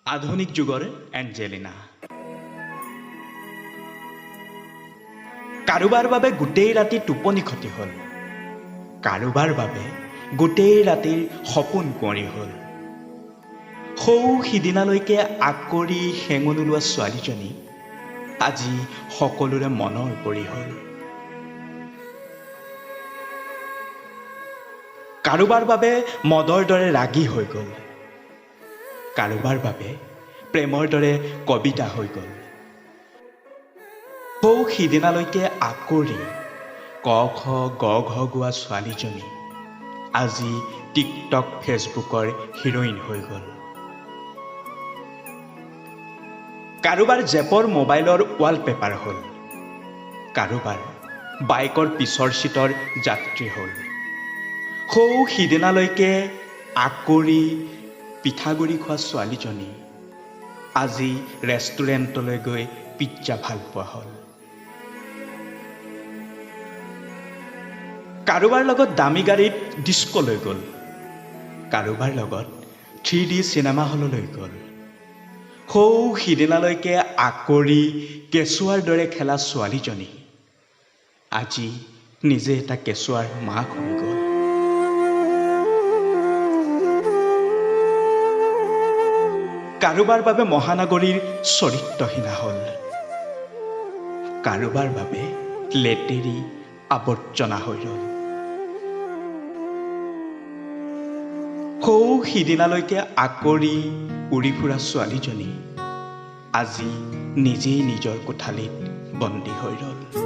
আধুনিক যুগৰ এঞ্জেলিনা। কাৰোবাৰ বাবে গোটেই ৰাতি টোপনি ক্ষতি হ'ল, কাৰোবাৰ বাবে গোটেই ৰাতিৰ সপোন কুঁৱৰী হ'ল। সৌ সিদিনালৈকে আকৰি শেঙুন ওলোৱা ছোৱালীজনী আজি সকলোৰে মনৰ পৰি হ'ল। কাৰোবাৰ বাবে মদৰ দৰে ৰাগী হৈ গ'ল, কাৰোবাৰ বাবে প্ৰেমৰ দৰে কবিতা হৈ গ'ল। সৌ সিদিনালৈকে আকৰি ক খ গ ঘ গোৱা ছোৱালীজনী আজি টিকটক ফেচবুকৰ হিৰইন হৈ গ'ল। কাৰোবাৰ জেপৰ মোবাইলৰ ৱালপেপাৰ হ'ল, কাৰোবাৰ বাইকৰ পিছৰ চিটৰ যাত্ৰী হ'ল। সৌ সিদিনালৈকে আকৰি পিঠাগুড়ি খোৱা ছোৱালীজনী আজি ৰেষ্টুৰেণ্টলৈ গৈ পিজ্জা ভাল পোৱা হ'ল। কাৰোবাৰ লগত দামী গাড়ীত ডিস্ক'লৈ গ'ল, কাৰোবাৰ লগত 3D cinema হললৈ গ'ল। সৌ সিদিনালৈকে আকৰি কেঁচুৱাৰ দৰে খেলা ছোৱালীজনী আজি নিজে এটা কেঁচুৱাৰ মাক হৈ গ'ল। কাৰোবাৰ বাবে মহানগৰীৰ চৰিত্ৰহীনা হ'ল, কাৰোবাৰ বাবে লেতেৰী আৱৰ্জনা হৈ ৰ'ল। সৌ সিদিনালৈকে আকৰি উৰি ফুৰা ছোৱালীজনী আজি নিজেই নিজৰ কোঠালিত বন্দী হৈ ৰ'ল।